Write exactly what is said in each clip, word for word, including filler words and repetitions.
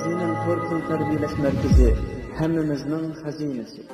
بىزنىڭ تور پۇل تەربىيەلەش مەركىزى، ھەممىمىزنىڭ خەزىنىسى.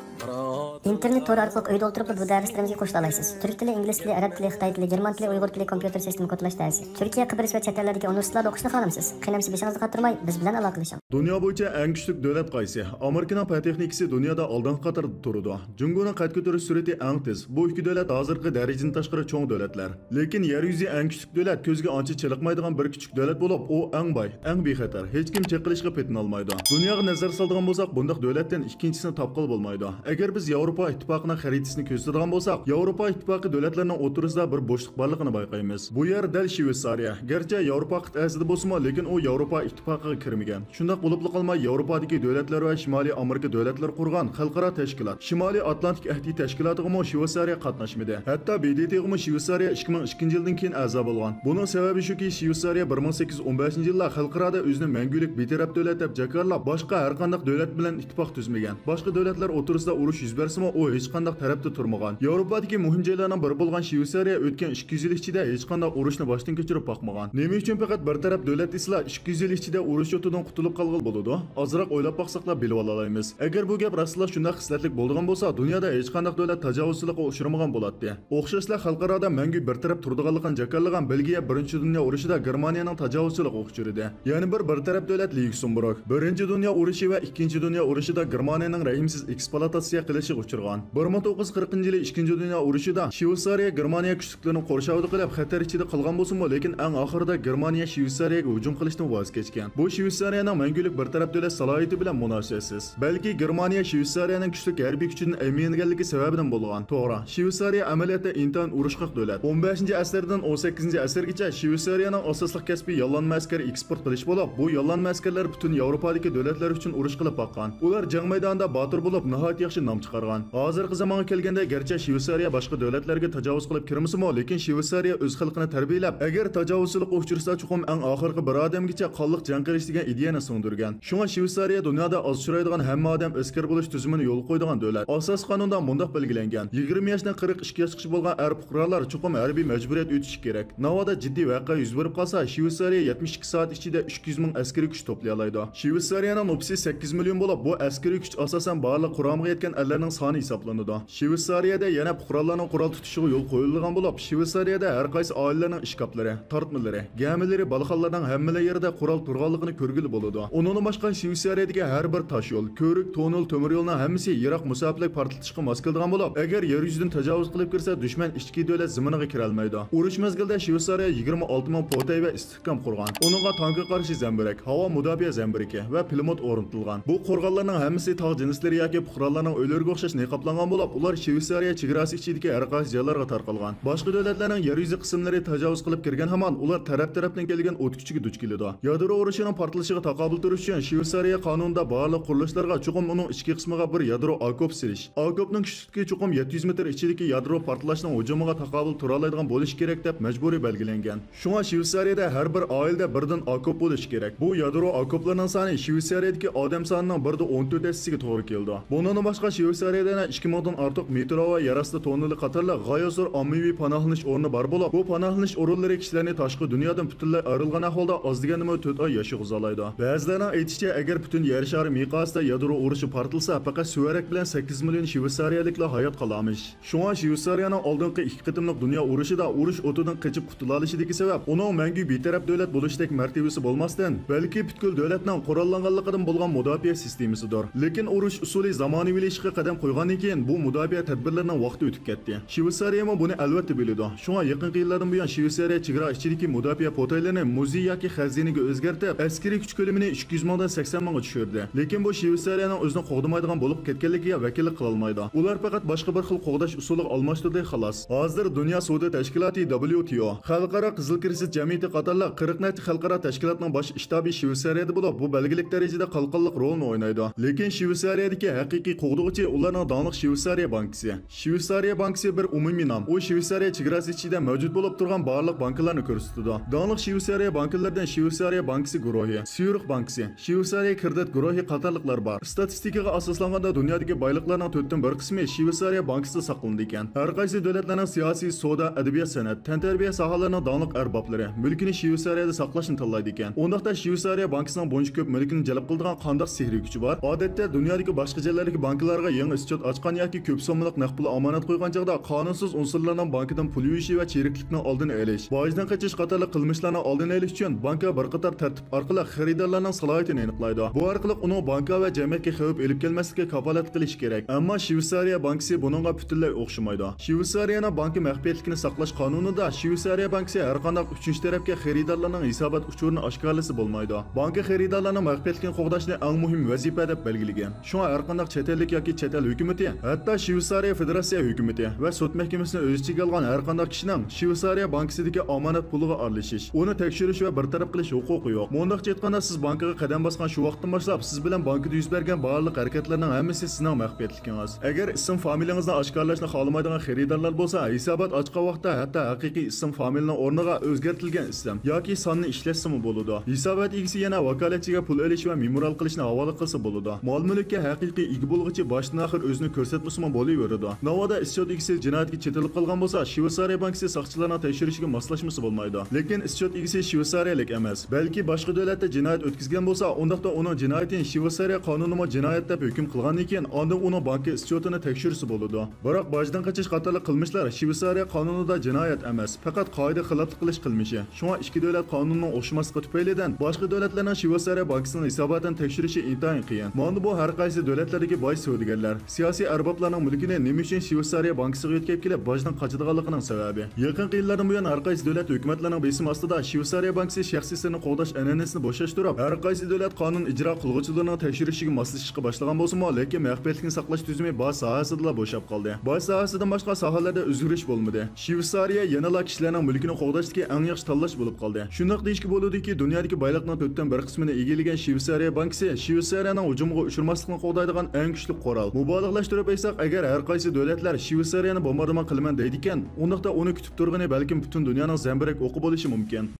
ئىنتېرنېت تورى ئارقىلىق ئۆيدە ئولتۇرۇپلا بۇ دەرسلىرىمىزگە قوشۇلالايسىز. تۈرك تىلى، ئىنگلىز تىلى، ئەرەب تىلى، خىتاي تىلى، گېرمان تىلى، ئۇيغۇر تىلى، كومپيۇتېر سىستېما كودلاش دەرسى. تۈركىيە، قەبرىس ۋە چەت ئەللەردىكى ئۇنىۋېرسىتېتلاردا ئوقۇشنى خالامسىز؟ قېنى ئەمىسە بېشىڭىزنى قاتۇرماي، بىز بىلەن ئالاقىلىشىڭ. دۇنيا بويىچە ئەڭ كۈچلۈك دۆلەت قايسى؟ ئامېرىكىنىڭ پەن تېخنىكىسى دۇنيادا ئالدىنقى قاتاردا تۇرىدۇ. جۇڭگونىڭ قەد كۆتۈرۈش سۈرئىتى ئەڭ تېز. بۇ ئىككى دۆلەت ھازىرقى دەرىجىدىن تاشقىرى چوڭ دۆلەتلەر. لېكىن يەر يۈزى ئەڭ كۈچلۈك دۆلەت، كۆزگە ئانچە چېلىقمايدىغان بىر كۈچلۈك دۆلەت بولۇپ، ئۇ ئەڭ باي، ئەڭ بىخەتەر، ھېچكىم چېقىلىشقا پېتىنالمايدۇ. دۇنياغا نەزەر سالىدىغان بولساق، بۇنداق دۆلەتتىن ئىككىنچىسىنى تاپقىلى بولمايدۇ. ئەگەر بىز ياۋروپا ئىتتىپاقىنىڭ خەرىتىسىنى كۆزىتىدىغان بولساق، ياۋروپا ئىتتىپاقى دۆلەتلىرىنىڭ ئوتتۇرىسىدا بىر بوشلۇق بارلىقىنى بايقايمىز. بۇ يەر دەل شۋېتسارىيە. گەرچە ياۋروپا قىتئەسىدە بولسىمۇ، لېكىن ئۇ ياۋروپا ئىتتىپاقىغا كىرمىگەن. شۇنداق بولۇپلا قالماي، ياۋروپادىكى دۆلەتلەر ۋە شىمالىي ئامېرىكا دۆلەتلىرى قۇرغان خەلقئارا تەشكىلات، شىمالىي ئاتلانتىك ئەھدى تەشكىلاتىغىمۇ شۋېتسارىيە قاتناشمىدى. ھەتتا ب د ت غىمۇ شۋېتسارىيە ئىككى مىڭ ئىككىنچى يىلدىن كېيىن ئەزا بولغان. بۇنىڭ سەۋەبى شۇكى، شۋېتسارىيە بىر مىڭ سەككىز يۈز ئون بەشىنچى يىلدا خەلقئارادا ئۆزىنى مەڭگۈلۈك بىتەرەپ دۆلەت دەپ جاكارلاپ، باشقا ھەرقانداق دۆلەت بىلەن ئىتتىپاق تۈزمىگەن. باشقا دۆلەتلەر ئوتتۇرىسىدا ئۇرۇش يۈز بەرسىمۇ، ئۇ ھېچقانداق تەرەپتە تۇرمىغان. ياۋروپادىكى مۇھىم جايلارنىڭ بىرى بولغان شۋېتسارىيە ئۆتكەن ئىككى يۈز يىل ئىچىدە ھېچقانداق ئۇرۇشنى باشتىن كەچۈرۈپ باقمىغان. نېمە ئۈچۈن پەقەت بىر تەرەپ دۆلەت دېسىلا، ئىككى يۈز يىل ئىچىدە ئۇرۇش ئوتىدىن قۇتۇلۇپ قالغىلى بولىدۇ؟ ئازراق ئويلاپ باقساقلا بىلىۋالالايمىز. ئەگەر بۇ گەپ راستلا شۇنداق خىسلەتلىك بولىدىغان بولسا، دۇنيادا ھېچقانداق دۆلەت تاجاۋۇزچىلىققا ئۇچرىمىغان بولاتتى. ئوخشاشلا خەلقئارادا مەڭگۈ بىر تەرەپ تۇرىدىغانلىقىنى جاكارلىغان بېلگىيە بىرىنچى دۇنيا ئۇرۇشىدا گېرمانىيەنىڭ تاجاۋۇزچىلىقىغا ئۇچرىدى. يەنە بىر بىر تەرەپ دۆلەت ليۇكسېمبۇرگ. بىرىنچى دۇنيا ئۇرۇشى ۋە ئىككىنچى دۇنيا ئۇرۇشىدا گېرمانىيەنىڭ رەھىمسىز ئېكسپلۇئاتاتسىيە قىلىشىغا ئۇچرىغان. بىر مىڭ توققۇز يۈز قىرىقىنچى يىلى ئىككىنچى دۇنيا ئۇرۇشىدا شۋېتسارىيە گېرمانىيە كۈچلۈكلىرىنى قورشاۋىدا قىلىپ، خەتەر ئىچىدە قالغان بولسىمۇ، لېكىن ئەڭ ئاخىرىدا گېرمانىيە شۋېتسارىيەگە ھۇجۇم قىلىشتىن ۋاز كەچكەن. بۇ شۋېتسارىيەنىڭ مەڭگۈلۈك بىر تەرەپ دۆلەت سالاھىيىتى بىلەن مۇناسىۋەتسىز. بەلكى گېرمانىيە شۋېتسارىيەنىڭ كۈچلۈك ھەربىي كۈچىدىن ئەمىنلىگەنلىكى سەۋەبىدىن بولغان. توغرا، شۋېتسارىيە ئەمەلىيەتتە ئىنتايىن ئۇرۇشقاق دۆلەت. ئون بەشىنچى ئەسىردىن ئون سەككىزىنچى ئەسىرگىچە شۋېتسارىيەنىڭ ئاساسلىق كەسپى ياللانما ئەسكەر ئېكسپورت قىلىش بولۇپ، بۇ ياللانما ئەسكەرلەر پۈتۈن ياۋروپادىكى دۆلەتلەر ئۈچۈن ئۇرۇش قىلىپ باققان. ئۇلار جەڭ مەيدانىدا باتۇر بولۇپ، ناھايىتى ياخشى نام چىقارغان. ھازىرقى زامانغا كەلگەندە، گەرچە شۋېتسارىيە باشقا دۆلەتلەرگە تاجاۋۇز قىلىپ كىرمىسىمۇ، لېكىن شۋېتسارىيە ئۆز خەلقىنى تەربىيەلەپ، ئەگەر تاجاۋۇزچىلىققا ئۇچرىسا، چوقۇم ئەڭ ئاخىرقى بىر ئادەمگىچە قانلىق جەڭ قىلىش دېگەن ئىدىيەنى سىڭدۈرگەن. شۇڭا شۋېتسارىيە دۇنيادا ئاز ئۇچرايدىغان ھەممە ئادەم ئەسكەر بولۇش تۈزۈمىنى يولغا قويىدىغان دۆلەت. ئاساسىي قانۇندا مۇنداق بەلگىلەنگەن: يىگىرمە ياشتىن قىرىق ئىككى ياشقىچە بولغان ئەر پۇقرالار چوقۇم ھەربىي مەجبۇرىيەت ئۆتۈشى كېرەك. ناۋادا جىددىي ۋەقە يۈز بېرىپ قالسا، شۋېتسارىيە يەتمىش ئىككى سائەت ئىچىدە ئۈچ يۈز مىڭ ئەسكىرىي كۈچ توپلىيالايدۇ. شۋېتسارىيەنىڭ نوپۇسى سەككىز مىليون بولۇپ، بۇ ئەسكىرىي كۈچ ئاساسەن بارلىق قۇرامىغا يەتكەن ئەرلەرنىڭ سانى ھېسابلىنىدۇ. شۋېتسارىيەدە يەنە پۇقرالارنىڭ قورال تۇتۇشىغا يول قويۇلىدىغان بولۇپ، شۋېتسارىيەدە ھەر قايسى ئائىلىلەرنىڭ ئىشكاپلىرى، تارتمىلىرى، گەمىلىرى، بالىخانىلارنىڭ ھەممىلا يېرىدە قورال تۇرغانلىقىنى كۆرگىلى بولىدۇ. ئۇنىڭدىن باشقا، شۋېتسارىيەدىكى ھەر بىر تاش يول، كۆۋرۈك، توننېل، تۆمۈر يولنىڭ ھەممىسى يىراق مۇساپىلىك پارتلىتىشقا ماس كېلىدىغان بولۇپ، ئەگەر يەر يۈزىدىن تاجاۋۇز قىلىپ كىرسە، دۈشمەن ئىچكى دۆلەت زېمىنىغا كىرەلمەيدۇ. ئۇرۇش مەزگىلىدە شۋېتسارىيە يىگىرمە ئالتە مىڭ پوتەي ۋە ئىستىھكام قۇرغان. ئۇنىڭغا تانكا قارشى زەمبىرەك، ھاۋا مۇداپىئە زەمبىرىكى ۋە پىلىموت ئورنىتىلغان. بۇ قورغانلارنىڭ ھەممىسى تاغ جىنسلىرى ياكى پۇقرالارنىڭ ئۆيلىرىگە ئوخشاش نىقابلانغان بولۇپ، ئۇلار شۋېتسارىيە چېگراسى ئىچىدىكى ھەر قايسى جايلارغا تارقالغان. باشقا دۆلەتلەرنىڭ يەر يۈزى قىسىملىرى تاجاۋۇز قىلىپ كىرگەن ھامان ئۇلار تەرەپ-تەرەپتىن كەلگەن ئوت كۈچىگە دۇچ كېلىدۇ. يادرو ئۇرۇشىنىڭ پارتلىشىغا تاقابىل تۇرۇش ئۈچۈن شۋېتسارىيە قانۇنىدا بارلىق قۇرۇلۇشلارغا چوقۇم ئۇنىڭ ئىچكى قىسمىغا بىر يادرو ئاكوپ سېلىش، ئاكوپنىڭ كۈچلۈكى چوقۇم يەتتە يۈز مېتىر ئىچىدىكى يادرو پارتلاشنىڭ ھۇجۇمىغا تاقابىل تۇرالايدىغان بولۇشى كېرەك دەپ مەجبۇرىي بەلگىلەنگەن. شۇڭا شۋېتسارىيەدە ھەر بىر ئائىلىدە بىردىن ئاكوپ بولۇشى كېرەك. بۇ يادرو ئاكوپلىرىنىڭ سانى شۋېتسارىيەدىكى ئادەم سانىنىڭ بىردە ئون تۆت ھەسسىسىگە توغرا كېلىدۇ. بۇنىڭدىن باشقا، شۋېتسارىيەدە يەنە ئىككى مىڭدىن ئارتۇق مېترو ۋە يەر ئاستى توننېلى قاتارلىق غايەت زور ئاممىۋى پاناھلىنىش ئورنى بار بولۇپ، بۇ پاناھلىنىش ئورۇنلىرى كىشىلەرنى تاشقى دۇنيادىن پۈتۈنلەي ئايرىلغان ئەھۋالدا ئاز دېگەندىمۇ تۆت ئاي ياشىغۇزالايدۇ. بەزىلەرنىڭ ئېيتىشىچە، ئەگەر پۈتۈن يەر شارى مىقياسىدا يادرو ئۇرۇشى پارتلىسا، پەقەت سۈۋەرەك بىلەن سەككىز مىليون شۋېتسارىيەلىكلا ھايات قالارمىش. شۇڭا شۋېتسارىيەنىڭ ئالدىنقى ئىككى قېتىملىق دۇنيا ئۇرۇشىدا ئۇرۇش ئوتىدىن قېچىپ قۇتۇلالىشىدىكى سەۋەب ئۇنىڭ مەڭگۈ بىتەرەپ دۆلەت بولۇشتەك مەرتىۋىسى بولماستىن، بەلكى پۈتكۈل دۆلەتنىڭ قوراللانغانلىقىدىن بولغان مۇداپىئە سىستېمىسىدۇر. لېكىن ئۇرۇش ئۇسۇلى زامانىۋىلىشىشقا قەدەم قويغاندىن كېيىن، بۇ مۇداپىئە تەدبىرلىرىنىڭ ۋاقتى ئۆتۈپ كەتتى. شۋېتسارىيەمۇ بۇنى ئەلۋەتتە بىلىدۇ. شۇڭا يېقىنقى يىللاردىن بۇيان شۋېتسارىيە چېگرا ئىچىدىكى مۇداپىئە پوتەيلىرىنى مۇزېي ياكى خەزىنىگە ئۆزگەرتىپ، ئەسكىرىي كۈچ كۆلىمىنى ئۈچ يۈز مىڭدىن سەكسەن مىڭغا چۈشۈردى. لېكىن بۇ شۋېتسارىيەنىڭ ئۆزىنى قوغدىمايدىغان بولۇپ كەتكەنلىكىگە ۋەكىللىك قىلالمايدۇ. ئۇلار پەقەت باشقا بىر خىل قوغداش ئۇسۇلىغا ئالماشتۇردى، خالاس. ھازىر دۇنيا سودا تەشكىلاتى، دبليۇ تى ئو، خەلقئارا قىزىل كىرېست جەمئىيىتى قاتارلىق قىرىق نەچچە خەلقئارا تەشكىلاتنىڭ باش شتابى شۋېتسارىيەدە بولۇپ، بۇ بەلگىلىك دەرىجىدە قالقانلىق رولىنى ئوينايدۇ. لېكىن شۋېتسارىيەدىكى ھەقىقىي قوغدىغۇچى ئۇلارنىڭ داڭلىق شۋېتسارىيە بانكىسى. شۋېتسارىيە بانكىسى بىر ئومۇمىي نام. ئۇ شۋېتسارىيە چېگراسى ئىچىدە مەۋجۇت بولۇپ تۇرغان بارلىق بانكىلارنى كۆرسىتىدۇ. داڭلىق شۋېتسارىيە بانكىلىرىدىن شۋېتسارىيە بانكىسى گۇرۇھى، سيۇرىخ بانكى، شىۋېتسارىيە كىردىت گۇرۇھى قاتارلىقلار بار. ئىستاتىستىكىغا ئاساسلانغاندا، دۇنيادىكى بايلىقلارنىڭ تۆتتىن بىر قىسمى شىۋېتسارىيە بانكىسىدا ساقلىنىدىكەن. ھەر قايسى دۆلەتلەرنىڭ سىياسىي، سودا، ئەدەبىيات، سەنئەت، تەنتەربىيە ساھەلىرىنىڭ داڭلىق ئەربابلىرى مۈلكىنى شىۋېتسارىيەدە ساقلاشنى تاللايدىكەن. ئۇنداقتا شىۋېتسارىيە بانكىسىنىڭ بۇنچە كۆپ مۈلكىنى جەلپ قىلىدىغان قانداق سېھرىي كۈچى بار؟ ئادەتتە دۇنيادىكى باشقا جايلاردىكى بانكىلارغا يېڭى ئىسچوت ئاچقان ياكى كۆپ سوممىلىق نەق پۇل ئامانەت قويغان چاغدا قانۇنسىز ئۇنسۇرلارنىڭ بانكىدىن پۇل يۇيۇشى ۋە چىرىكلىكنىڭ ئالدىنى ئېلىش، باجدىن قېچىش قاتارلىق قىلمىشلارنىڭ ئالدىنى ئېلىش ئۈچۈن بانكا بىر قاتار تەرتىپ ئارقىلىق خېرىدارلارنىڭ سالاھىيىتىنى ئېنىقلايدۇ. بۇ ئارقىلىق ئۇنىڭ بانكا ۋە جەمئىيەتكە خەۋپ ئېلىپ كەلمەسلىكىگە كاپالەتلىك قىلىشى كېرەك. ئەمما شىۋېتسارىيە بانكىسى بۇنىڭغا پۈتۈنلەي ئوخشىمايدۇ. شىۋېتسارىيەنىڭ بانكا مەخپىيەتلىكىنى ساقلاش قانۇنىدا شىۋېتسارىيە بانكىسى ھەرقانداق ئۈچىنچى تەرەپكە خېرىدارلارنىڭ ھېسابات ئۇچۇرىنى ئاشكارىلىسا بولمايدۇ. بانكا خېرىدارلارنىڭ مەخپىيەتلىكىنى قوغداشنى ئەڭ مۇھىم ۋەزىپە دەپ بەلگىلىگەن. شۇڭا ھەرقانداق چەت ئەللىك ياكى چەت ئەل ھۆكۈمىتى، ھەتتا شىۋېتسارىيە فېدېراتسىيە ھۆكۈمىتى ۋە سوت مەھكىمىسىنى ئۆز ئىچىگە ئالغان ھەرقانداق كىشىنىڭ شىۋېتسارىيە بانكىسىدىكى ئامانەت پۇلىغا ئارىلىشىش، ئۇنى تەكشۈرۈش ۋە بىر تەرەپ قىلىش ھوقۇقى يوق. مۇنداقچە ئېيتقاندا، سىز بانكىغا قەدەم باسقان شۇ ۋاقىتتىن باشلاپ، سىز بىلەن بانكىدا يۈز بەرگەن بارلىق ھەرىكەتلەرنىڭ ھەممىسى سىزنىڭ مەخپىيەتلىكىڭىز. ئەگەر ئىسىم فامىلىڭىزنى ئاشكارىلاشنى خالىمايدىغان خېرىدارلار بولسا، ھېسابات ئاچقان ۋاقىتتا ھەتتا ھەقىقىي ئىسىم فامىلىنىڭ ئورنىغا ئۆزگەرتىلگەن ئىسىم ياكى ساننى ئىشلەتسىمۇ بولىدۇ. ھېسابات ئىگىسى يەنە ۋاكالەتچىگە پۇل ئېلىش ۋە مېمورال قىلىشنى ھاۋالە قىلسا بولىدۇ. مال-مۈلۈككە ھەقىقىي ئىگە بولغۇچى باشتىن-ئاخىر ئۆزىنى كۆرسەتمىسىمۇ بولۇۋېرىدۇ. ناۋادا ئىسچوت ئىگىسى جىنايەتكە چېتىلىپ قالغان بولسا، شۋېتسارىيە بانكىسى ساقچىلارنىڭ تەكشۈرۈشىگە ماسلاشمىسا بولمايدۇ. لېكىن ئىسچوت ئىگىسى شۋېتسارىيەلىك ئەمەس، بەلكى باشقا دۆلەتتە جىنايەت ئۆتكۈزگەن بولسا، ئۇنداقتا ئۇنىڭ جىنايىتىنى شۋېتسارىيە قانۇنىمۇ جىنايەت دەپ ھۆكۈم قىلغاندىن كېيىن، ئاندىن ئۇنىڭ بانكا ئىسچوتىنى تەكشۈرسە بولىدۇ. بىراق باجدىن قېچىش قاتارلىق قىلمىشلار شۋېتسارىيە قانۇنىدا جىنايەت ئەمەس، پەقەت قائىدە خىلاپلىق قىلىش قىلمىشى. شۇڭا ئىككى دۆلەت قانۇنىنىڭ ئوخشىماسلىقى تۈپەيلىدىن باشقا دۆلەتلەرنىڭ شۋېتسارىيە بانكىسىنىڭ ھېساباتىنى تەكشۈرۈشى ئىنتايىن قىيىن. مانا بۇ ھەر قايسى دۆلەتلەردىكى باي سودىگەرلەر، سىياسىي ئەربابلارنىڭ مۈلكىنى نېمە ئۈچۈن شۋېتسارىيە بانكىسىغا يۆتكەپ كېلىپ باجدىن قاچىدىغانلىقىنىڭ سەۋەبى. يېقىنقى يىللاردىن بۇيان ھەر قايسى دۆلەت ھۆكۈمەتلىرىنىڭ بېسىمى ئاستىدا شۋېتسارىيە بانكىسى شەخسىي سىرنى قوغداش ئەنئەنىسىنى بوشاشتۇرۇپ، ھەر قايسى دۆلەت قانۇن ئىجرا قىلغۇچىلىرىنىڭ تەكشۈرۈشىگە ماسلىشىشقا باشلىغان بولسىمۇ، لېكىن مەخپىيەتلىكنى ساقلاش تۈزۈمى باج ساھەسىدىلا بوشاپ قالدى. باج ساھەسىدىن باشقا ساھەلەردە ئۆزگىرىش بولمىدى. شۋېتسارىيە يەنىلا كىشىلەرنىڭ مۈلكىنى قوغداشتىكى ئەڭ ياخشى تاللاش بولۇپ قالدى. شۇنداق دېيىشكە بولىدۇكى، دۇنيادىكى بايلىقنىڭ تۆتتىن بىر قىسمىنى ئىگىلىگەن شۋېتسارىيە بانكىسى شۋېتسارىيەنىڭ ھۇجۇمىغا ئۇچرىماسلىقىنى قوغدايدىغان ئەڭ كۈچلۈك قورال. مۇبالىغىلەشتۈرۈپ ئېيتساق، ئەگەر ھەر قايسى دۆلەتلەر شۋېتسارىيەنى بومباردىمان قىلىمەن دەيدىكەن، ئۇنداقتا ئۇنى كۈتۈپ تۇرغىنى بەلكىم پۈتۈن دۇنيانىڭ زەمبىرەك ئوقى بولۇشى مۇمكىن.